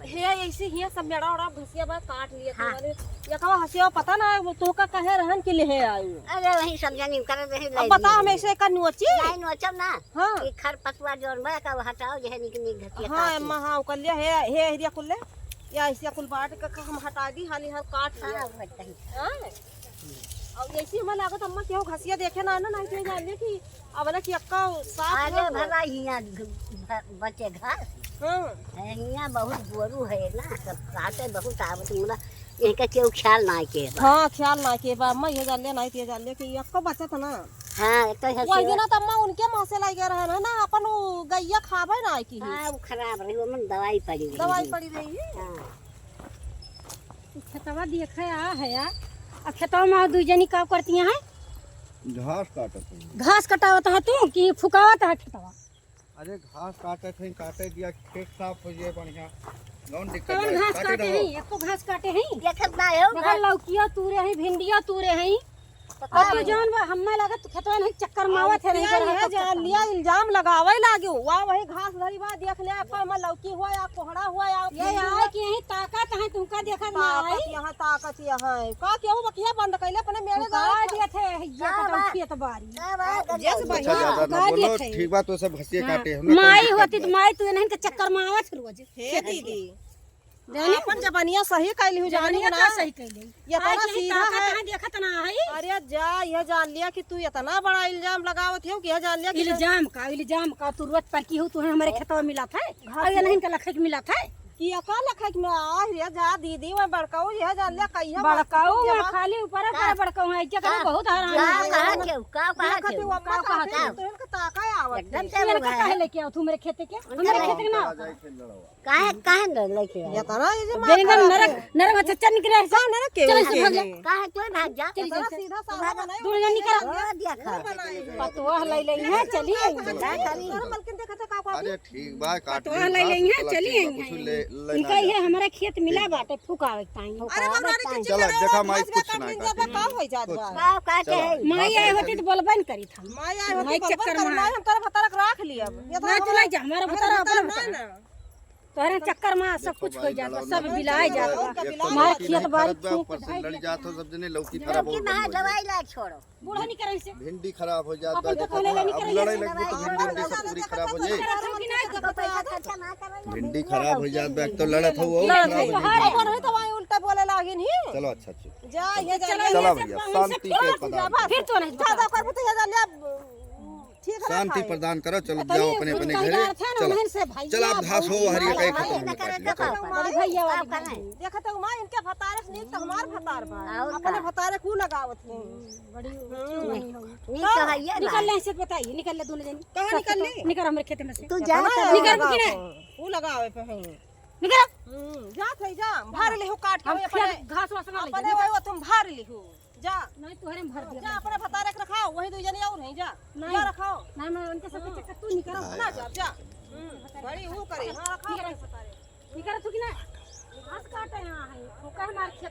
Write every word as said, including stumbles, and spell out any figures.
हे, ऐसे हियाँ सब मेड़ा ओड़ा घसिया बा काट लिया हाँ। तू वाले। ये कवा हसिया पता ना, वो तोहका कहे रहन कि लेहे आयु। अरे वही सब जनी करे रहे, अब बताओ, हम ऐसे का नोची? नहीं नोचब ना। हाँ। ई खर पतवार जौन बा, का हटाओ, जे है निक निक घसिया हाँ, काट अम्मा, हाँ, ओकर लिया, हे, हे, हरिया कुल ले। या ऐसे कुल बाँट के हम हटा दी, हाली हाल काट लिया। हाँ, हट कहीं। हाँ। अब ऐसे हमें लागत, अम्मा, केहू घसिया देखे ना, ना, नहीं तो जान ले कि अब ना कि अक्का साफ अरे हो गया। भला हियाँ घ-, घ-, बचे घास। हाँ। हियाँ बहुत गोरू है ना, सब काटे बहुत आवत, मुला इनका केहू ख्याल ना के बा। हाँ, ख्याल ना के बा, अम्मा, ये जान ले, नहीं तो ये जान ले कि अक्का बचत ना। हाँ, एक तो वही हंसी दिन तो अम्मा उनके मुँह से लाई गए रहे ना, अपन वो गैया खावे ना की। हाँ, वो खराब रही, वो मन दवाई पड़ी रही। दवाई पड़ी रही है? हाँ। खेतवा देखे आ है यार। अब खेतवा में दुई जनी का करती हैं? घास काटत हैं। घास कटावत है तू कि फुकावत है खेतवा? अरे घास काटत हैं, काटे दिया, खेत साफ हो जाए बढ़िया। कौन दिक्कत कौन बा? घास काटे काटे रहो। हैं? एको घास काटे हैं? देखत ना हो, देखा, लौकिया तूरे हैं, भिंडिया तूरे हैं। तो अब का तो जौन बा, हम्मे लागत खेतवा नहीं चक्कर मावत है, नहीं लौकिया करत है, जान लिया, इल्जाम लगावे लागे। वाह, वही घास धरी बा, देख ले, आपका हमार लौकी हुआ या कोहड़ा हुआ या ये आए कि यहीं ताकत है, तुमका देखत ना ताकत आई। यहाँ, ताकत यहाँ है। का केहू बकिया बंद कैले अपने मेरे का गाँव? दिए थे, ये का कटल बा? खेत बारी। का बा? जस अच्छा, भैया, ज्यादा ना का बोलो, दिए थे? ठीक बा, तो सब घसिए हाँ। काटे, हमने कौन माई दिक्कत होती तो बा? माई तू नहीं के चक्कर मावत रोज। हे दीदी, जानी? अपन जबनिया सही कैली हूँ, जबनिया जबनिया ना का सही कैली? ये आज तना यही सीधा ताकत है। है, देखत ना है। अरे जा, यह जान लिया कि तू इतना बड़ा इल्जाम लगावत हो कि यह जान लिया कि इल्जाम का, इल्जाम का? तू रोज पर की हो, तू है हमारे खेतवा मिला था। घास और ये में। नहीं इनका लखे के मिला था। कि अका लखे के मिला, आ रे जा दीदी, वह बड़काऊ यह जान लिया कहिया बड़काऊ बात में जमा। खाली ऊपर का ऊपर बड़काऊ है, क्या करे, का? बहुत हराम का है। कहा के, का कहा देखत के? हो, अम्मा का कहत कहत हो? तो इनका ताका आवत एकदम है। से तू इनका उघार। काहे लेके आओ तू मेरे खेते के? उनका हमारे खेते के ना चला आओ। जाए खेल लड़वा। काहे, काहे न लेके आई? ये तो ना, ये जो मार बेरिंदर खाना नरक, है। नरक में चच्चा निकले हैं। का नरक के चलो, उनके भाग जा। में? काहे तू भाग जा? चल, चल, इतना चल। सीधा साधा बनाए दूर जा, निकल। हो दिया खा। बनाए हैं। पतोह ले ले हैं, चली आई। का करी? तोर मलकिन देखा था का, का अरे ठीक बा, काट पतोह ली ले घास, ले हैं, चला चली ठीक बा, आई कुछ हैं। ले, ले इनका ना ये जा। हमारा खेत मिला ठीक बा। बाटे, फुकावे के टाइम। अरे बाबा रे, चला, देखा माई, कुछ ना काटे। का हो जात कुछ बा? ना। का, का चला, के है? माई घास आए ले होती चली। तो बोलबे न करी था। माई आए होती माई बोलबे चक्कर न करी, मार। माई हम तोरा भतारा के राख लियब। ये तो ना, तू ले जा, हमारा हमारा भतारा भतारा अपना ना है भतारा। ना। तोहरे चक्कर में सब कुछ हो जात बा, सब बिलाए जात बा। हमार खेत बारी फूक ऊपर से लड़ी जात हो सब जने, लौकी खराब हो गई। दवाई ला छोड़ो। बूढ़ा नहीं करे से। भिंडी खराब हो जात बा, देखो ना, अब लड़ाई लगबो तो भिंडी उंडी सब पूरी खराब हो जाए। भिंडी खराब हो जात बा, एक तो लड़त हो, वो खराब हो जाए। अपन है तो वहीं उल्टा बोले लागिन ही। चलो अच्छा, अच्छा। जा, ये जा, चला भैया, शांति के प्रदान। फिर तो नहीं ज्यादा करबो तो ये जा ले। ठीक है, शांति प्रदान करो, चलो जाओ अपने अपने घरे। चलो। चलो, आप घास हो, हरी कई खत्म होने काट लिया। बड़ी भैया वाली बहन। देखा तो माँ, इनके भतारे से नीक तो हमार भतार बा। और अपने का? भतारे को लगावत है। बड़ी नीक तो है ये निकल ले, इसे बताइए, निकल ले दोनों जन। कहाँ निकल ले? निकल हमारे खेत में से। तू जा, निकल कि नहीं? वो लगावे पे है। निकल। हम्म, जा थे, जा, भर लिहू काट के हम अपने, खेत घास वास ना ले अपने जाए। वही तुम भर लिहू। जा। नहीं, तोहरे में भर दिया जा, मैंने। अपने भतारे के रखाओ, वही दो जने और हैं, जा। नहीं। जा रखाओ। नहीं, मैं उनके साथ हाँ। चक्कर तू निकल। ना जा, जा। हम्म, बड़ी वो करे, हाँ, रखाओ निकल। अपने भतारे। निकल तू कि ना? घास काटे यहाँ है, वो कहे मार खेत